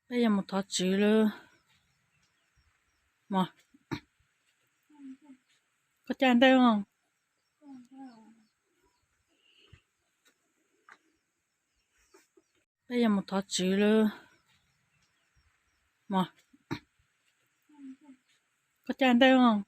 Peb yuav mus thov tswv lawm. Mog, koj caj ntawd os. Peb yuav mus thov tswv lawm. Mog, koj caj ntawd os.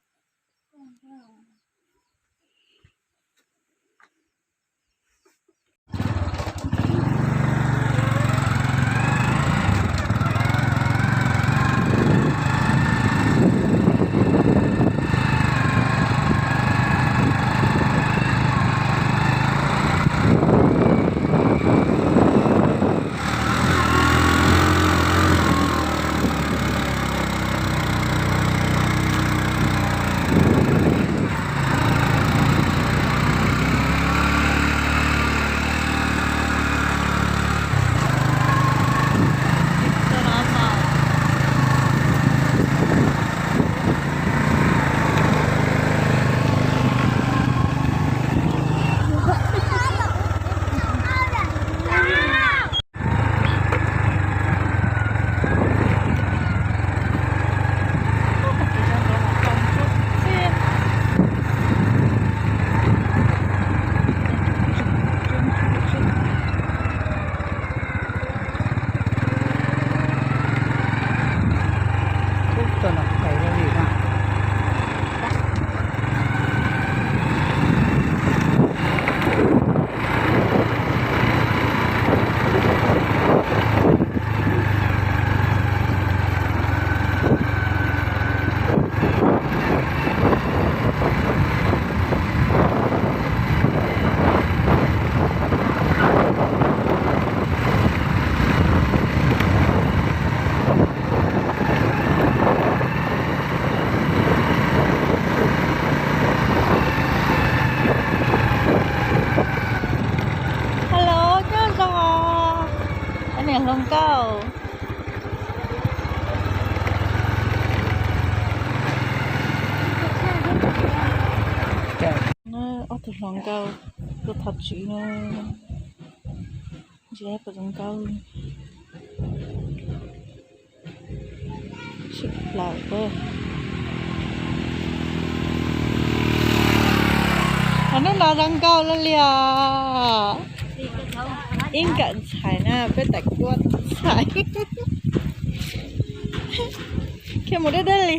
Hello, nyob zoo os, ob niag hluas nkauj. Ob tug hluas nkauj tuaj thov tswv na. Ntsia puas zoo nkauj. Sib plaws. Ho hnub no zoo nkauj lawm li os. Ib nkawm ntxhais na, peb tais kuab ntxhais. Khiav mus deb deb li.